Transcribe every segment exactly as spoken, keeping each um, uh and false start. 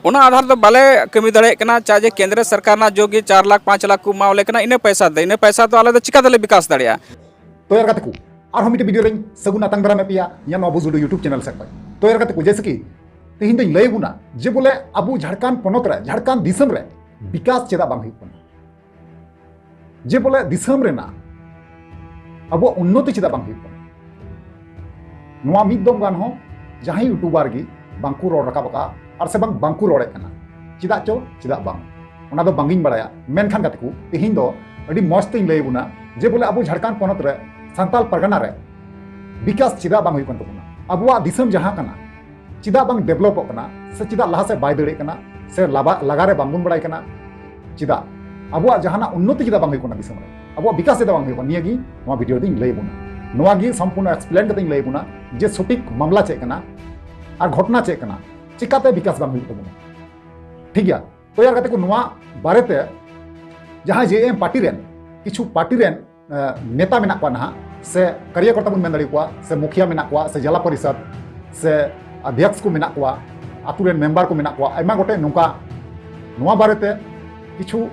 ᱚᱱᱟ ᱟᱫᱷᱟᱨ ᱫᱚ ᱵᱟᱞᱮ ᱠᱟᱹᱢᱤ ᱫᱟᱲᱮᱭᱟᱜ ᱠᱟᱱᱟ᱾ ᱪᱟᱦᱮ ᱡᱮ ᱠᱮᱱᱫᱨᱚ ᱥᱚᱨᱠᱟᱨ ᱨᱮᱱᱟᱜ ᱡᱚ ᱜᱮ ᱪᱟᱨ ᱞᱟᱠᱷ ᱯᱟᱸᱪ ᱞᱟᱠᱷ ᱠᱚ ᱮᱢᱟᱣ ᱞᱮ ᱠᱟᱱᱟ, ᱤᱱᱟᱹ ᱯᱚᱭᱥᱟ ᱛᱮ, ᱤᱱᱟᱹ ᱯᱚᱭᱥᱟ ᱫᱚ ᱟᱞᱮ ᱫᱚ ᱪᱤᱠᱟ ᱛᱮᱞᱮ ᱵᱤᱠᱟᱥ ᱫᱟᱲᱮᱭᱟᱜᱼᱟ? ᱛᱚ ᱭᱟᱨ ᱜᱟᱛᱮ ᱠᱚ, ᱟᱨᱦᱚᱸ ᱢᱤᱫᱴᱮᱱ ᱵᱷᱤᱰᱤᱭᱳ ᱨᱮᱧ ᱥᱟᱹᱜᱩᱱ ᱟᱛᱟᱝ ᱫᱟᱨᱟᱢᱮᱫ ᱯᱮᱭᱟ ᱤᱧᱟᱹᱜ ᱱᱚᱣᱟ ᱵᱩᱡᱩᱰᱩ YouTube ᱪᱮᱱᱮᱞ ᱥᱮᱫ ᱠᱷᱚᱱ᱾ ᱛᱚ ᱭᱟᱨ ᱜᱟᱛᱮ ᱠᱚ, ᱡᱮᱭᱥᱮ ᱠᱤ ᱛᱮᱦᱮᱧ ᱫᱚᱧ ᱞᱟᱹᱭ ᱟᱵᱚᱱᱟ ᱡᱮ ᱵᱚᱞᱮ ᱟᱵᱚ ᱡᱷᱟᱲᱠᱷᱚᱸᱰ ᱯᱚᱱᱚᱛ ᱨᱮ, ᱡᱷᱟᱲᱠᱷᱚᱸᱰ ᱫᱤᱥᱚᱢ ᱨᱮ ᱵᱤᱠᱟᱥ ᱪᱮᱫᱟᱜ ᱵᱟᱝ ᱦᱩᱭᱩᱜ ᱠᱟᱱᱟ, ᱡᱮ ᱵᱚᱞᱮ ᱫᱤᱥᱚᱢ ᱨᱮᱱᱟᱜ ᱟᱵᱚᱣᱟᱜ ᱩᱱᱱᱚᱛᱤ ᱪᱮᱫᱟᱜ ᱵᱟᱝ ᱦᱩᱭᱩᱜ ᱠᱟᱱᱟ᱾ ᱱᱚᱣᱟ ᱢᱤᱫ ᱫᱚᱢ ᱜᱟᱱ ᱦᱚᱸ ᱡᱟᱦᱟᱸᱭ ᱭᱩᱴᱩᱵᱟᱨ ᱜᱮ ᱵᱟᱝᱠᱚ ᱨᱚᱲ ᱨᱟᱠᱟᱵ ᱟᱠᱟᱫᱼᱟ, ᱟᱨ ᱥᱮ ᱵᱟᱝ, ᱵᱟᱝᱠᱚ ᱨᱚᱲᱮᱫ ᱠᱟᱱᱟ᱾ ᱪᱮᱫᱟᱜ ᱪᱚ, ᱪᱮᱫᱟᱜ ᱵᱟᱝ, ᱚᱱᱟ ᱫᱚ ᱵᱟᱝᱤᱧ ᱵᱟᱲᱟᱭᱟ᱾ ᱢᱮᱱᱠᱷᱟᱱ ᱜᱟᱛᱮ ᱠᱚ, ᱛᱮᱦᱮᱧ ᱫᱚ ᱟᱹᱰᱤ ᱢᱚᱡᱽ ᱛᱮᱧ ᱞᱟᱹᱭ ᱟᱵᱚᱱᱟ ᱡᱮ ᱵᱚᱞᱮ ᱟᱵᱚ ᱡᱷᱟᱲᱠᱷᱚᱸᱰ ᱯᱚᱱᱚᱛ ᱨᱮ, ᱥᱟᱱᱛᱟᱞ ᱯᱟᱨᱜᱟᱱᱟ ᱨᱮ ᱵᱤᱠᱟᱥ ᱪᱮᱫᱟᱜ ᱵᱟᱝ ᱦᱩᱭᱩᱜ ᱠᱟᱱ ᱛᱟᱵᱚᱱᱟ᱾ ᱟᱵᱚᱣᱟᱜ ᱫᱤᱥᱚᱢ ᱡᱟᱦᱟᱸ ᱠᱟᱱᱟ, ᱪᱮᱫᱟᱜ ᱵᱟᱝ ᱰᱮᱵᱷᱞᱚᱯᱚᱜ ᱠᱟᱱᱟ, ᱥᱮ ᱪᱮᱫᱟᱜ ᱞᱟᱦᱟ ᱥᱮᱫ ᱵᱟᱭ ᱫᱟᱹᱲᱮᱫ ᱠᱟᱱᱟ, ᱥᱮ ᱞᱟᱵᱟ-, ᱞᱟᱜᱟ ᱨᱮ ᱵᱟᱝᱵᱚᱱ ᱵᱟᱲᱟᱭ ᱠᱟᱱᱟ? ᱪᱮᱫᱟᱜ ᱟᱵᱚᱣᱟᱜ ᱡᱟᱦᱟᱱᱟᱜ ᱩᱱᱱᱚᱛᱤ ᱪᱮᱫᱟᱜ ᱵᱟᱝ ᱦᱩᱭᱩᱜ ᱠᱟᱱᱟ ᱫᱤᱥᱚᱢ ᱨᱮ? ᱟᱵᱚᱣᱟᱜ ᱵᱤᱠᱟᱥ ᱪᱮᱫᱟᱜ ᱵᱟᱝ ᱦᱩᱭᱩᱜ ᱠᱟᱱᱟ? ᱱᱤᱭᱟᱹ ᱜᱮ ᱱᱚᱣᱟ ᱵᱷᱤᱰᱤᱭᱳ ᱫᱚᱧ ᱞᱟᱹᱭ ᱟᱵᱚᱱᱟ᱾ ᱱᱚᱣᱟ ᱜᱮ ᱥᱚᱢᱯᱩᱨᱱᱚ ᱮᱠᱥᱯᱞᱮᱱ ᱠᱟᱛᱮᱧ ᱞᱟᱹᱭ ᱟᱵᱚᱱᱟ ᱡᱮ ᱥᱚᱴᱷᱤᱠ ᱢᱟᱢᱞᱟ ᱪᱮᱫ ᱠᱟᱱᱟ ᱟᱨ ᱜᱷᱚᱴᱚᱱᱟ ᱪᱮᱫ ᱠᱟᱱᱟ, ᱪᱮᱠᱟᱛᱮ ᱵᱤᱠᱟᱥ ᱵᱟᱝ ᱦᱩᱭᱩᱜ ᱛᱟᱵᱚᱱᱟ᱾ ᱴᱷᱤᱠ ᱜᱮᱭᱟ? ᱛᱚ ᱭᱟᱨ ᱜᱟᱛᱮ ᱠᱚ, ᱱᱚᱣᱟ ᱵᱟᱨᱮᱛᱮ ᱡᱟᱦᱟᱸ ᱡᱮ ᱮᱢ ᱯᱟᱨᱴᱤ ᱨᱮᱱ ᱠᱤᱪᱷᱩ ᱯᱟᱨᱴᱤ ᱨᱮᱱ, ᱮ, ᱱᱮᱛᱟ ᱢᱮᱱᱟᱜ ᱠᱚᱣᱟ ᱱᱟᱦᱟᱜ, ᱥᱮ ᱠᱟᱨᱭᱟᱠᱚᱨᱛᱟ ᱵᱚᱱ ᱢᱮᱱ ᱫᱟᱲᱮ ᱟᱠᱚᱣᱟ, ᱥᱮ ᱢᱩᱠᱷᱤᱭᱟ ᱢᱮᱱᱟᱜ ᱠᱚᱣᱟ, ᱥᱮ ᱡᱮᱞᱟ ᱯᱚᱨᱤᱥᱚᱫᱽ, ᱥᱮ ᱚᱫᱷᱭᱚᱠᱥ ᱠᱚ ᱢᱮᱱᱟᱜ ᱠᱚᱣᱟ, ᱟᱛᱳ ᱨᱮᱱ ᱢᱮᱢᱵᱟᱨ ᱠᱚ ᱢᱮᱱᱟᱜ ᱠᱚᱣᱟ, ᱟᱭᱢᱟ ᱜᱚᱴᱮᱡ ᱱᱚᱝᱠᱟ ᱱᱚᱣᱟ ᱵᱟᱨᱮᱛᱮ ᱠᱤᱪᱷᱩ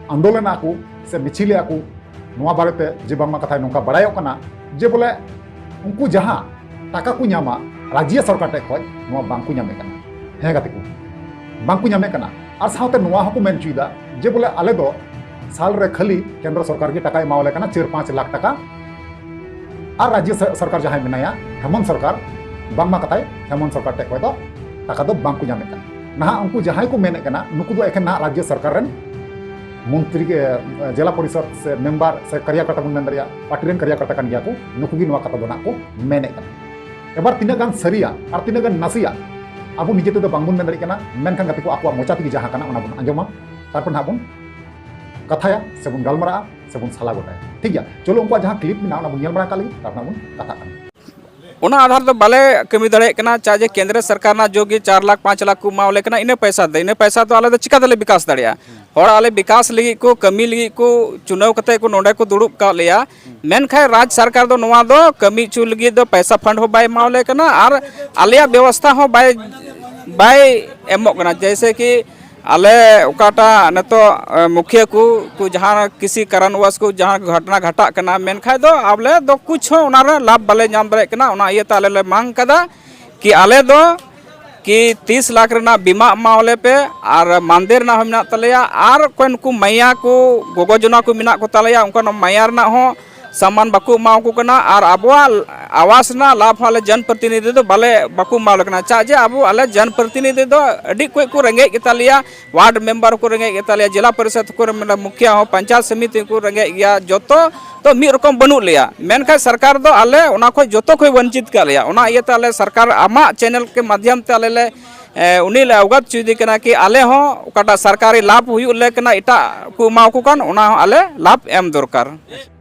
ᱟᱱᱫᱳᱞᱚᱱ ᱟᱠᱚ ᱥᱮ ᱢᱤᱪᱷᱤᱞᱮ ᱟᱠᱚ, ᱱᱚᱣᱟ ᱵᱟᱨᱮᱛᱮ ᱡᱮ ᱵᱟᱝᱢᱟ ᱠᱟᱛᱷᱟ ᱱᱚᱝᱠᱟ ᱵᱟᱲᱟᱭᱚᱜ ᱠᱟᱱᱟ ᱡᱮ ᱵᱚᱞᱮ ᱩᱱᱠᱩ ᱡᱟᱦᱟᱸ ᱴᱟᱠᱟ ᱠᱚ ᱧᱟᱢᱟ ᱨᱟᱡᱽᱡᱚ ᱥᱚᱨᱠᱟᱨ ᱴᱷᱮᱡ ᱠᱷᱚᱡ, ᱱᱚᱣᱟ ᱵᱟᱝ ᱠᱚ ᱧᱟᱢᱮᱫ ᱠᱟᱱᱟ᱾ ᱦᱮᱸ ᱜᱟᱛᱮ ᱠᱚ, ᱵᱟᱝ ᱠᱚ ᱧᱟᱢᱮᱫ ᱠᱟᱱᱟ᱾ ᱟᱨ ᱥᱟᱶᱛᱮ ᱱᱚᱣᱟ ᱦᱚᱸᱠᱚ ᱢᱮᱱ ᱦᱚᱪᱚᱭᱮᱫᱟ ᱡᱮ ᱵᱚᱞᱮ ᱟᱞᱮ ᱫᱚ ᱥᱟᱞ ᱨᱮ ᱠᱷᱟᱹᱞᱤ ᱠᱮᱱᱫᱨᱚ ᱥᱚᱨᱠᱟᱨ ᱜᱮ ᱴᱟᱠᱟᱭ ᱮᱢᱟᱣᱟᱞᱮ ᱠᱟᱱᱟ, ᱪᱟᱨ ᱯᱟᱸᱪ ᱞᱟᱠᱷ ᱴᱟᱠᱟ, ᱟᱨ ᱨᱟᱡᱽᱡᱚ ᱥᱚ-, ᱥᱚᱨᱠᱟᱨ ᱡᱟᱦᱟᱸᱭ ᱢᱮᱱᱟᱭᱟ, ᱦᱮᱢᱚᱱᱛ ᱥᱚᱨᱠᱟᱨ, ᱵᱟᱝᱢᱟ ᱠᱟᱛᱷᱟᱭ ᱦᱮᱢᱚᱱᱛ ᱥᱚᱨᱠᱟᱨ ᱴᱷᱮᱡ ᱠᱷᱚᱡ ᱫᱚ ᱴᱟᱠᱟ ᱫᱚ ᱵᱟᱝ ᱠᱚ ᱧᱟᱢᱮᱫ ᱠᱟᱱᱟ᱾ ᱱᱟᱦᱟᱜ ᱩᱱᱠᱩ ᱡᱟᱦᱟᱸᱭ ᱠᱚ ᱢᱮᱱᱮᱫ ᱠᱟᱱᱟ, ᱱᱩᱠᱩ ᱫᱚ ᱮᱠᱷᱮᱱ ᱱᱟᱦᱟᱜ ᱨᱟᱡᱽᱡᱚ ᱥᱚᱨᱠᱟᱨ ᱨᱮᱱ ᱢᱚᱱᱛᱨᱤ, ᱮ, ᱡᱮᱞᱟ ᱯᱚᱨᱤᱥᱚᱫᱽ ᱥᱮ ᱢᱮᱢᱵᱟᱨ ᱥᱮ ᱠᱟᱨᱭᱟᱠᱚᱨᱛᱟ ᱵᱚᱱ ᱢᱮᱱ ᱫᱟᱲᱮᱭᱟᱜᱼᱟ, ᱯᱟᱨᱴᱤ ᱨᱮᱱ ᱠᱟᱨᱭᱟᱠᱚᱨᱛᱟ ᱠᱟᱱ ᱜᱮᱭᱟ ᱠᱚ, ᱱᱩᱠᱩ ᱜᱮ ᱱᱚᱣᱟ ᱠᱟᱛᱷᱟ ᱫᱚ ᱱᱟᱦᱟᱜ ᱠᱚ ᱢᱮᱱᱮᱫ ᱠᱟᱱᱟ᱾ ᱮᱵᱟᱨ ᱛᱤᱱᱟᱹᱜ ᱜᱟᱱ ᱥᱟᱹᱨᱤᱭᱟ ᱟᱨ ᱛᱤᱱᱟᱹᱜ ᱜᱟᱱ ᱱᱟᱥᱮᱭᱟ, ᱟᱵᱚ ᱱᱤᱡᱮ ᱛᱮᱫᱚ ᱵᱟᱝᱵᱚᱱ ᱢᱮᱱ ᱫᱟᱲᱮᱭᱟᱜ ᱠᱟᱱᱟ, ᱢᱮᱱᱠᱷᱟᱱ ᱜᱟᱛᱮ ᱠᱚ, ᱟᱠᱚᱣᱟᱜ ᱢᱚᱪᱟ ᱛᱮᱜᱮ ᱡᱟᱦᱟᱸ ᱠᱟᱱᱟ, ᱚᱱᱟ ᱵᱚᱱ ᱟᱸᱡᱚᱢᱟ, ᱛᱟᱨᱯᱚᱨ ᱱᱟᱦᱟᱜ ᱵᱚᱱ ᱠᱟᱛᱷᱟᱭᱟ ᱥᱮᱵᱚᱱ ᱜᱟᱞᱢᱟᱨᱟᱜᱼᱟ ᱥᱮᱵᱚᱱ ᱥᱟᱞᱟ ᱜᱚᱴᱟᱭᱟ᱾ ᱴᱷᱤᱠ ᱜᱮᱭᱟ, ᱪᱚᱞᱚ ᱩᱱᱠᱩᱣᱟᱜ ᱡᱟᱦᱟᱸ ᱠᱞᱤᱯ ᱢᱮᱱᱟᱜᱼᱟ, ᱚᱱᱟ ᱵᱚᱱ ᱧᱮᱞ ᱵᱟᱲᱟ ᱠᱟᱜ ᱞᱮᱜᱮ, ᱛᱟᱨᱯᱚᱨ ᱱᱟᱦᱟᱜ ᱵᱚᱱ ᱠᱟᱛᱷᱟᱜ ᱠᱟᱱᱟ᱾ ᱚᱱᱟ ᱟᱫᱷᱟᱨ ᱫᱚ ᱵᱟᱞᱮ ᱠᱟᱹᱢᱤ ᱫᱟᱲᱮᱭᱟᱜ ᱠᱟᱱᱟ᱾ ᱪᱟᱦᱮ ᱡᱮ ᱠᱮᱱᱫᱨᱚ ᱥᱚᱨᱠᱟᱨ ᱨᱮᱱᱟᱜ ᱡᱚ ᱜᱮ ᱪᱟᱨ ᱞᱟᱠᱷ ᱯᱟᱸᱪ ᱞᱟᱠᱷ ᱠᱚ ᱮᱢᱟᱣ ᱞᱮ ᱠᱟᱱᱟ, ᱤᱱᱟᱹ ᱯᱚᱭᱥᱟ ᱛᱮ, ᱤᱱᱟᱹ ᱯᱚᱭᱥᱟ ᱫᱚ ᱟᱞᱮ ᱫᱚ ᱪᱤᱠᱟ ᱛᱮᱞᱮ ᱵᱤᱠᱟᱥ ᱫᱟᱲᱮᱭᱟᱜᱼᱟ? ᱦᱚᱲ ᱟᱞᱮ ᱵᱤᱠᱟᱥ ᱞᱟᱹᱜᱤᱫ ᱠᱚ, ᱠᱟᱹᱢᱤ ᱞᱟᱹᱜᱤᱫ ᱠᱚ ᱪᱩᱱᱟᱹᱣ ᱠᱟᱛᱮ ᱠᱚ ᱱᱚᱰᱮ ᱠᱚ ᱫᱩᱲᱩᱵ ᱠᱟᱜ ᱞᱮᱭᱟ, ᱢᱮᱱᱠᱷᱟᱱ ᱨᱟᱡᱽ ᱥᱚᱨᱠᱟᱨ ᱫᱚ ᱱᱚᱣᱟ ᱫᱚ ᱠᱟᱹᱢᱤ ᱦᱚᱪᱚ ᱞᱟᱹᱜᱤᱫ ᱫᱚ ᱯᱚᱭᱥᱟ ᱯᱷᱟᱱᱰ ᱦᱚᱸ ᱵᱟᱭ ᱮᱢᱟᱣ ᱞᱮ ᱠᱟᱱᱟ ᱟᱨ ᱟᱞᱮᱭᱟᱜ ᱵᱮᱵᱚᱥᱛᱷᱟ ᱦᱚᱸ ᱵᱟᱭ ᱵᱟᱭ ᱮᱢᱚᱜ ᱠᱟᱱᱟ᱾ ᱡᱮᱭᱥᱮ ᱠᱤ ᱟᱞᱮ ᱚᱠᱟᱴᱟᱜ ᱱᱤᱛᱚᱜ, ᱮ, ᱢᱩᱠᱷᱤᱭᱟᱹ ᱠᱚ, ᱠᱚ ᱡᱟᱦᱟᱸ ᱠᱤᱥᱤ ᱠᱟᱨᱚᱱ ᱵᱚᱥ ᱠᱚ ᱡᱟᱦᱟᱸ ᱜᱷᱚᱴᱚᱱᱟ ᱜᱷᱟᱴᱟᱜ ᱠᱟᱱᱟ, ᱢᱮᱱᱠᱷᱟᱡ ᱫᱚ ᱟᱞᱮ ᱫᱚ ᱠᱩᱪ ᱦᱚᱸ ᱚᱱᱟ ᱨᱮ ᱞᱟᱵᱷ ᱵᱟᱞᱮ ᱧᱟᱢ ᱫᱟᱲᱮᱭᱟᱜ ᱠᱟᱱᱟ᱾ ᱚᱱᱟ ᱤᱭᱟᱹᱛᱮ ᱟᱞᱮ ᱞᱮ ᱢᱟᱝ ᱠᱟᱫᱟ ᱠᱤ ᱟᱞᱮ ᱫᱚ ᱠᱤ ᱛᱤᱥ ᱞᱟᱠᱷ ᱨᱮᱱᱟᱜ ᱵᱤᱢᱟ ᱮᱢᱟᱣᱟᱞᱮ ᱯᱮ, ᱟᱨ ᱢᱟᱱᱫᱮᱨ ᱨᱮᱱᱟᱜ ᱦᱚᱸ ᱢᱮᱱᱟᱜ ᱛᱟᱞᱮᱭᱟ, ᱟᱨ ᱚᱠᱚᱭ ᱱᱩᱠᱩ ᱢᱟᱭᱟ ᱠᱚ, ᱜᱚᱜᱚ ᱡᱚᱱᱟ ᱠᱚ ᱢᱮᱱᱟᱜ ᱠᱚ ᱛᱟᱞᱮᱭᱟ, ᱚᱱᱠᱟᱱ ᱢᱟᱭᱟ ᱨᱮᱱᱟᱜ ᱦᱚᱸ ᱥᱟᱢᱟᱱ ᱵᱟᱠᱚ ᱮᱢᱟ ᱠᱚ ᱠᱟᱱᱟ, ᱟᱨ ᱟᱵᱚᱣᱟᱜ ᱟᱣᱟᱥ ᱨᱮᱱᱟᱜ ᱞᱟᱵᱷ ᱦᱚᱸ ᱟᱞᱮ ᱡᱚᱱ ᱯᱨᱚᱛᱤᱱᱤᱫᱷᱤ ᱫᱚ ᱵᱟᱞᱮ, ᱵᱟᱠᱚ ᱮᱢᱟ ᱞᱮ ᱠᱟᱱᱟ᱾ ᱪᱟᱜ ᱡᱮ ᱟᱵᱚ ᱟᱞᱮ ᱡᱚᱱ ᱯᱨᱚᱛᱤᱱᱤᱫᱷᱤ ᱫᱚ ᱟᱹᱰᱤ ᱠᱚᱡ ᱠᱚ ᱨᱮᱸᱜᱮᱡ ᱜᱮᱛᱟ ᱞᱮᱭᱟ, ᱣᱟᱨᱰ ᱢᱮᱢᱵᱟᱨ ᱦᱚᱸᱠᱚ ᱨᱮᱸᱜᱮᱡ ᱜᱮᱛᱟ ᱞᱮᱭᱟ, ᱡᱮᱞᱟ ᱯᱚᱨᱤᱥᱚᱫᱽ ᱠᱚᱨᱮ ᱢᱮᱱᱟᱜ ᱢᱩᱠᱷᱤᱭᱟᱹ ᱦᱚᱸ, ᱯᱚᱧᱪᱟᱭᱮᱛ ᱥᱚᱢᱤᱛᱤ ᱦᱚᱸᱠᱚ ᱨᱮᱸᱜᱮᱡ ᱜᱮᱭᱟ, ᱡᱚᱛᱚ ᱫᱚ ᱢᱤᱫ ᱨᱚᱠᱚᱢ ᱵᱟᱹᱱᱩᱜ ᱞᱮᱭᱟ᱾ ᱢᱮᱱᱠᱷᱟᱱ ᱥᱚᱨᱠᱟᱨ ᱫᱚ ᱟᱞᱮ ᱚᱱᱟ ᱠᱷᱚᱡ ᱡᱚᱛᱚ ᱠᱷᱚᱡ ᱵᱚᱧᱪᱤᱛ ᱠᱟᱜ ᱞᱮᱭᱟ᱾ ᱚᱱᱟ ᱤᱭᱟᱹᱛᱮ ᱟᱞᱮ ᱥᱚᱨᱠᱟᱨ ᱟᱢᱟᱜ ᱪᱮᱱᱮᱞ ᱠᱮ ᱢᱟᱫᱷᱭᱚᱢ ᱛᱮ ᱟᱞᱮ ᱞᱮ, ᱮ, ᱩᱱᱤ ᱞᱮ ᱚᱵᱚᱜᱚᱛ ᱦᱚᱪᱚᱭᱮᱫᱮ ᱠᱟᱱᱟ ᱠᱤ ᱟᱞᱮ ᱦᱚᱸ ᱚᱠᱟᱴᱟᱜ ᱥᱚᱨᱠᱟᱨᱤ ᱞᱟᱵᱷ ᱦᱩᱭᱩᱜ ᱞᱮ ᱠᱟᱱᱟ, ᱮᱴᱟᱜ ᱠᱚ ᱮᱢᱟ ᱠᱚ ᱠᱟᱱ, ᱚᱱᱟ ᱦᱚᱸ ᱟᱞᱮ ᱞᱟᱵᱷ ᱮᱢ ᱫᱚᱨᱠᱟᱨ᱾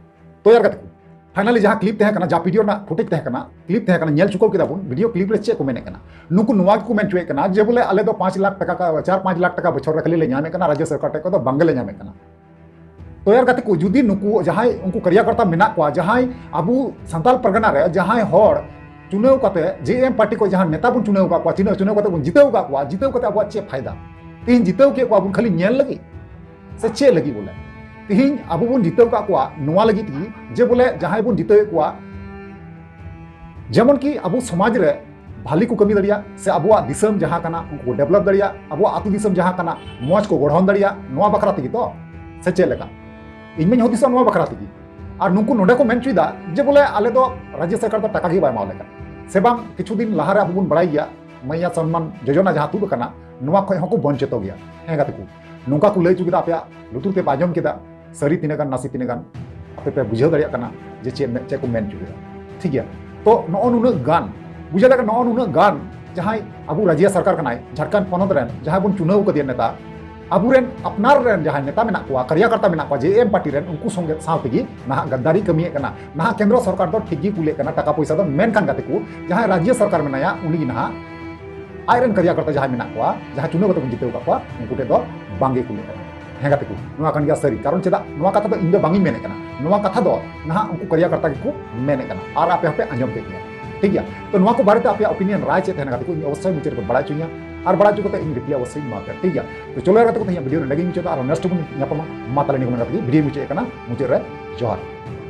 ᱛᱚ ᱭᱟᱨ ᱜᱟᱛᱮ ᱠᱚ, finally ᱡᱟᱦᱟᱸ clip ᱛᱟᱦᱮᱸ ᱠᱟᱱᱟ, ᱡᱟᱦᱟᱸ video ᱨᱮᱱᱟᱜ footage ᱛᱟᱦᱮᱸ ᱠᱟᱱᱟ, clip ᱛᱟᱦᱮᱸ ᱠᱟᱱᱟ, ᱧᱮᱞ ᱪᱩᱠᱟᱹᱣ ᱠᱮᱫᱟ ᱵᱚᱱ, video clip ᱨᱮ ᱪᱮᱫ ᱠᱚ ᱢᱮᱱᱮᱫ ᱠᱟᱱᱟ᱾ ᱱᱩᱠᱩ ᱱᱚᱣᱟ ᱜᱮᱠᱚ ᱢᱮᱱ ᱦᱚᱪᱚᱭᱮᱫ ᱠᱟᱱᱟ ᱡᱮ ᱵᱚᱞᱮ ᱟᱞᱮ ᱫᱚ ᱯᱟᱸᱪ ᱞᱟᱠᱷ ᱴᱟᱠᱟ ᱠᱟ-, ᱪᱟᱨ ᱯᱟᱸᱪ ᱞᱟᱠᱷ ᱴᱟᱠᱟ ᱵᱚᱪᱷᱚᱨ ᱨᱮ ᱠᱷᱟᱹᱞᱤ ᱞᱮ ᱧᱟᱢᱮᱫ ᱠᱟᱱᱟ, ᱨᱟᱡᱽᱭᱚ ᱥᱚᱨᱠᱟᱨ ᱴᱷᱮᱡ ᱠᱷᱚᱱ ᱫᱚ ᱵᱟᱝ ᱜᱮᱞᱮ ᱧᱟᱢᱮᱫ ᱠᱟᱱᱟ᱾ ᱛᱚ ᱭᱟᱨ ᱜᱟᱛᱮ ᱠᱚ, ᱡᱩᱫᱤ ᱱᱩᱠᱩ ᱡᱟᱦᱟᱸᱭ ᱩᱱᱠᱩ ᱠᱟᱨᱭᱟᱠᱚᱨᱛᱟ ᱢᱮᱱᱟᱜ ᱠᱚᱣᱟ, ᱡᱟᱦᱟᱸᱭ ᱟᱵᱚ ᱥᱟᱱᱛᱟᱞ ᱯᱟᱨᱜᱟᱱᱟ ᱨᱮ ᱡᱟᱦᱟᱸᱭ ᱦᱚᱲ ᱪᱩᱱᱟᱹᱣ ᱠᱟᱛᱮ, JM party ᱠᱚ ᱡᱟᱦᱟᱸ ᱱᱮᱛᱟ ᱵᱚᱱ ᱪᱩᱱᱟᱹᱣ ᱟᱠᱟᱫ ᱠᱚᱣᱟ, ᱪᱩᱱᱟᱹᱣ, ᱪᱩᱱᱟᱹᱣ ᱠᱟᱛᱮ ᱵᱚᱱ ᱡᱤᱛᱟᱹᱣ ᱟᱠᱟᱫ ᱠᱚᱣᱟ, ᱡᱤᱛᱟᱹᱣ ᱠᱟᱛᱮ ᱟᱵᱚᱣᱟᱜ ᱪᱮᱫ ᱯᱷᱟᱭᱫᱟ? ᱛᱮᱦᱮᱧ ᱡᱤᱛᱟᱹᱣ ᱠᱮᱫ ᱠᱚᱣᱟ ᱵᱚᱱ ᱠᱷᱟᱹᱞᱤ ᱧᱮᱞ ᱞᱟᱹᱜᱤᱫ ᱥᱮ ᱪᱮᱫ ᱞᱟᱹᱜᱤᱫ ᱵᱚᱞᱮ? ᱛᱮᱦᱮᱧ ᱟᱵᱚ ᱵᱚᱱ ᱡᱤᱛᱟᱹᱣ ᱟᱠᱟᱫ ᱠᱚᱣᱟ ᱱᱚᱣᱟ ᱞᱟᱹᱜᱤᱫ ᱜᱮ ᱡᱮ ᱵᱚᱞᱮ ᱡᱟᱦᱟᱸᱭ ᱵᱚᱱ ᱡᱤᱛᱟᱹᱣᱮᱫ ᱠᱚᱣᱟ, ᱡᱮᱢᱚᱱ ᱠᱤ ᱟᱵᱚ ᱥᱚᱢᱟᱡᱽ ᱨᱮ ᱵᱷᱟᱞᱤ ᱠᱚ ᱠᱟᱹᱢᱤ ᱫᱟᱲᱮᱭᱟᱜ, ᱥᱮ ᱟᱵᱚᱣᱟᱜ ᱫᱤᱥᱚᱢ ᱡᱟᱦᱟᱸ ᱠᱟᱱᱟ ᱩᱱᱠᱩ ᱠᱚ develop ᱫᱟᱲᱮᱭᱟᱜ, ᱟᱵᱚᱣᱟᱜ ᱟᱹᱛᱩ ᱫᱤᱥᱚᱢ ᱡᱟᱦᱟᱸ ᱠᱟᱱᱟ ᱢᱚᱡᱽ ᱠᱚ ᱜᱚᱲᱦᱚᱱ ᱫᱟᱲᱮᱭᱟᱜ, ᱱᱚᱣᱟ ᱵᱟᱠᱷᱨᱟ ᱛᱮᱜᱮ ᱛᱚ, ᱥᱮ ᱪᱮᱫ ᱞᱮᱠᱟ? ᱤᱧ ᱢᱟᱧ ᱦᱩᱫᱤᱥᱚᱜ ᱱᱚᱣᱟ ᱵᱟᱠᱷᱨᱟ ᱛᱮᱜᱮ᱾ ᱟᱨ ᱱᱩᱠᱩ ᱱᱚᱰᱮ ᱠᱚ ᱢᱮᱱ ᱦᱚᱪᱚᱭᱮᱫᱟ ᱡᱮ ᱵᱚᱞᱮ ᱟᱞᱮ ᱫᱚ ᱨᱟᱡᱽᱭᱚ ᱥᱚᱨᱠᱟᱨ ᱫᱚ ᱴᱟᱠᱟ ᱜᱮ ᱵᱟᱭ ᱮᱢᱟ ᱞᱮ ᱠᱟᱱᱟ, ᱥᱮ ᱵᱟᱝ ᱠᱤᱪᱷᱩ ᱫᱤᱱ ᱞᱟᱦᱟᱨᱮ ᱟᱵᱚ ᱵᱚᱱ ᱵᱟᱲᱟᱭ ᱜᱮᱭᱟ ᱢᱟᱭᱭᱟ ᱥᱚᱱᱢᱟᱱ ᱡᱳᱡᱚᱱᱟ ᱡᱟᱦᱟᱸ ᱛᱩᱫ ᱟᱠᱟᱱᱟ, ᱱᱚᱣᱟ ᱠᱷᱚᱱ ᱦᱚᱸᱠᱚ ᱵᱚᱧᱪᱤᱛᱚ ᱜᱮᱭᱟ᱾ ᱦᱮᱸ ᱜᱟᱛᱮ ᱠᱚ, ᱱᱚᱝᱠᱟ ᱠᱚ ᱞᱟᱹᱭ ᱦᱚᱪᱚ ᱠᱮᱫᱟ, ᱟᱯᱮᱭᱟᱜ ᱞᱩᱛᱩᱨ ᱛᱮ ᱯᱮ ᱟᱸᱡᱚᱢ ᱠᱮᱫᱟ, ᱥᱟᱹᱨᱤ ᱛᱤᱱᱟᱹᱜ ᱜᱟᱱ ᱱᱟᱥᱮ ᱛᱤᱱᱟᱹᱜ ᱜᱟᱱ ᱟᱯᱮ ᱯᱮ ᱵᱩᱡᱷᱟᱹᱣ ᱫᱟᱲᱮᱭᱟᱜ ᱠᱟᱱᱟ ᱡᱮ ᱪᱮᱫ ᱢᱮ-, ᱪᱮᱫ ᱠᱚ ᱢᱮᱱ ᱦᱚᱪᱚ ᱠᱮᱫᱟ᱾ ᱴᱷᱤᱠ ᱜᱮᱭᱟ, ᱛᱚ ᱱᱚᱜᱼᱚ ᱱᱩᱱᱟᱹᱜ ᱜᱟᱱ, ᱵᱩᱡᱷᱟᱹᱣ ᱫᱟᱲᱮᱭᱟᱜ ᱠᱟᱱᱟ, ᱱᱚᱜᱼᱚ ᱱᱩᱱᱟᱹᱜ ᱜᱟᱱ ᱡᱟᱦᱟᱸᱭ ᱟᱵᱚ ᱨᱟᱡᱽᱭᱚ ᱥᱚᱨᱠᱟᱨ ᱠᱟᱱᱟᱭ, ᱡᱷᱟᱲᱠᱷᱚᱸᱰ ᱯᱚᱱᱚᱛ ᱨᱮᱱ ᱡᱟᱦᱟᱸᱭ ᱵᱚᱱ ᱪᱩᱱᱟᱹᱣ ᱠᱟᱫᱮᱭᱟ ᱱᱮᱛᱟ, ᱟᱵᱚᱨᱮᱱ ᱟᱯᱱᱟᱨ ᱨᱮᱱ ᱡᱟᱦᱟᱸᱭ ᱱᱮᱛᱟ ᱢᱮᱱᱟᱜ ᱠᱚᱣᱟ, ᱠᱟᱨᱭᱟᱠᱚᱨᱛᱟ ᱢᱮᱱᱟᱜ ᱠᱚᱣᱟ, JM party ᱨᱮᱱ, ᱩᱱᱠᱩ ᱥᱚᱸᱜᱮ ᱥᱟᱶ ᱛᱮᱜᱮ ᱱᱟᱦᱟᱜ ᱜᱟᱫᱫᱟᱨᱤ ᱠᱟᱹᱢᱤᱭᱮᱫ ᱠᱟᱱᱟ᱾ ᱱᱟᱦᱟᱜ ᱠᱮᱱᱫᱨᱚ ᱥᱚᱨᱠᱟᱨ ᱫᱚ ᱴᱷᱤᱠ ᱜᱮ ᱠᱩᱞᱮᱫ ᱠᱟᱱᱟ ᱴᱟᱠᱟ ᱯᱚᱭᱥᱟ ᱫᱚ, ᱢᱮᱱᱠᱷᱟᱱ ᱜᱟᱛᱮ ᱠᱚ, ᱡᱟᱦᱟᱸᱭ ᱨᱟᱡᱽᱭᱚ ᱥᱚᱨᱠᱟᱨ ᱢᱮᱱᱟᱭᱟ, ᱩᱱᱤ ᱜᱮ ᱱᱟᱦᱟᱜ ᱟᱡᱨᱮᱱ ᱠᱟᱨᱭᱟᱠᱚᱨᱛᱟ ᱡᱟᱦᱟᱸᱭ ᱢᱮᱱᱟᱜ ᱠᱚᱣᱟ, ᱡᱟᱦᱟᱸ ᱪᱩᱱᱟᱹᱣ ᱠᱟᱛᱮ ᱵᱚᱱ ᱡᱤᱛᱟᱹᱣ ᱟᱠᱟᱫ ᱠᱚᱣᱟ, ᱩᱱᱠᱩ ᱴᱷᱮᱱ ᱫᱚ ᱵᱟᱝᱜᱮ ᱠᱩᱞᱮᱫ ᱠᱟᱱᱟ᱾ ᱦᱮᱸ ᱜᱟᱛᱮ ᱠᱚ, ᱱᱚᱣᱟ ᱠᱟᱱ ᱜᱮᱭᱟ ᱥᱟᱹᱨᱤ᱾ ᱠᱟᱨᱚᱱ ᱪᱮᱫᱟᱜ ᱱᱚᱣᱟ ᱠᱟᱛᱷᱟ ᱫᱚ ᱤᱧ ᱫᱚ ᱵᱟᱝ ᱤᱧ ᱢᱮᱱᱮᱫ ᱠᱟᱱᱟ, ᱱᱚᱣᱟ ᱠᱟᱛᱷᱟ ᱫᱚ ᱱᱟᱦᱟᱜ ᱩᱱᱠᱩ ᱠᱟᱨᱭᱟᱠᱚᱨᱛᱟ ᱜᱮᱠᱚ ᱢᱮᱱᱮᱫ ᱠᱟᱱᱟ, ᱟᱨ ᱟᱯᱮ ᱦᱚᱸᱯᱮ ᱟᱸᱡᱚᱢ ᱠᱮᱫ ᱜᱮᱭᱟ᱾ ᱴᱷᱤᱠ ᱜᱮᱭᱟ? ᱛᱚ ᱱᱚᱣᱟ ᱠᱚ ᱵᱟᱨᱮᱛᱮ ᱟᱯᱮᱭᱟᱜ opinion, ᱨᱟᱭ ᱪᱮᱫ ᱛᱟᱦᱮᱱᱟ ᱜᱟᱛᱮ ᱠᱚ, ᱤᱧ ᱚᱵᱚᱥᱥᱳᱭ ᱢᱩᱪᱟᱹᱫ ᱨᱮᱯᱮ ᱵᱟᱲᱟᱭ ᱦᱚᱪᱚᱧᱟ, ᱟᱨ ᱵᱟᱲᱟᱭ ᱦᱚᱪᱚ ᱠᱟᱛᱮ ᱤᱧ reply ᱚᱵᱚᱥᱥᱳᱭ ᱤᱧ ᱮᱢᱟ ᱯᱮᱭᱟ, ᱴᱷᱤᱠ ᱜᱮᱭᱟ? ᱛᱚ ᱪᱚᱞᱚ ᱜᱟᱛᱮ ᱠᱚ, ᱛᱮᱦᱮᱧᱟᱜ video ᱱᱚᱰᱮ ᱜᱮᱧ ᱢᱩᱪᱟᱹᱫᱟ, ᱟᱨᱦᱚᱸ next ᱵᱚᱱ ᱧᱟᱯᱟᱢᱟ᱾ ᱢᱟ ᱛᱟᱦᱞᱮ ᱱᱤᱭᱟᱹ ᱠᱚ ᱢᱮᱱ ᱠᱟᱛᱮ ᱜᱮ video ᱢᱩᱪᱟᱹᱫ ᱠᱟᱱᱟ, ᱢᱩᱪᱟᱹᱫ ᱨᱮ ᱡᱚᱦᱟᱨ᱾